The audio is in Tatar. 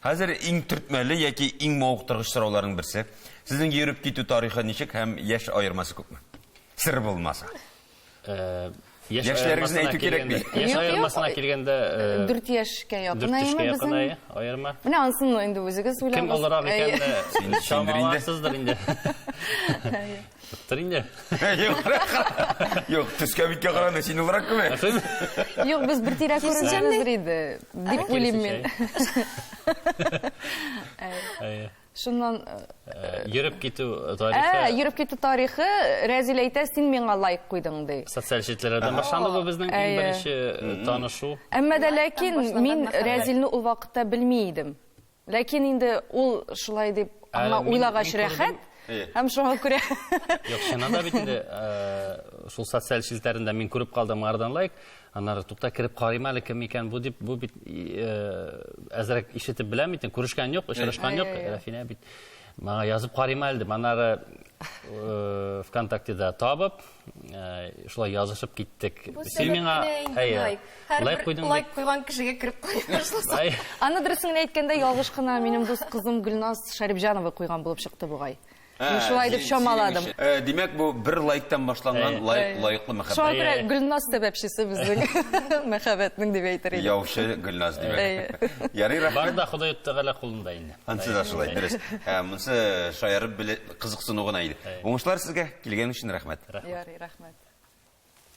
Хәзер иң төртмәле яки иң мавыктыргыч сорауларның берсе. Сезнең йөреп китү тарихы ничек һәм яшь аермасы күпме? Сер булмаса. Э, яшь Яшьләрегезне аермасына әйтү кирәкми. килгәндә- Яшь Юк, юк. аермасына килгәндә, э, Дүрт яшькә дүрт якын яшькә аерма якын безнең. ай- аерма. Менә ансын инде үзегез уйлагыз. Кем олырак Әйе. икән, э, Син- синдер инде. чамаларсыздыр инде. Юктыр инде. Юк, юк, төскә биткә караганда син олырак кебек. Юк, без бер тирә күренәбездер инде, дип уйлыйм мин. Әйе. Шуннан Э, Йөреп китү Ә, тарихы йөреп китү тарихы Рәзил әйтә, син миңа лайк куйдың ди. социаль челтәрләрдән башланды бу безнең иң Әйе. беренче э, танышу. Әмма дә ләкин башланган мин мәхәббәт. Рәзилне ул вакытта белми идем. Ләкин инде ул шулай дип аңа Ә, мин- уйлагач мин күрдем. рәхәт. Әйе. Һәм шуңа күрә Юк, чыннан да бит инде э, шул социаль челтәрендә мин күреп калдым аңардан лайк. Аннары тукта кереп карыйм әле кем икән бу дип, бу бит э, әзрәк ишетеп беләм бит, күрешкән юк, очрашкан юк. Рәфинә бит маңа язып карыйм әле дип. Аннары э, ВКонтактеда табып, э, шулай язышып киттек. Бу Син сәбәп миңа кенә инде әйе, лайк. лайк Һәрбер куйдың лайк дип. куйган кешегә кереп карый башласаң. Ай, Аны дөресен генә әйткәндә, ялгыш кына минем дус кызым Гөлназ Шәрипҗанова куйган булып чыкты бугай. Мин шулай дип чамаладым. Э, Димәк, бу бер лайктан башланган Әйе. лайк лаеклы мәхәббәт. Шуңа күрә Әйе. Гөлназ сәбәпчесе безнең мәхәббәтнең дип әйтер идем. Яучы Гөлназ димәк. Әйе. Ярый, Бар рәхмәт. да Ходай Тәгалә кулында инде. Ансы да шулай, дөрес. Ә, Монысы шаярып беле кызыксыну гына иде. Уңышлар сезгә, килгән өчен рәхмәт. Ярый, рәхмәт.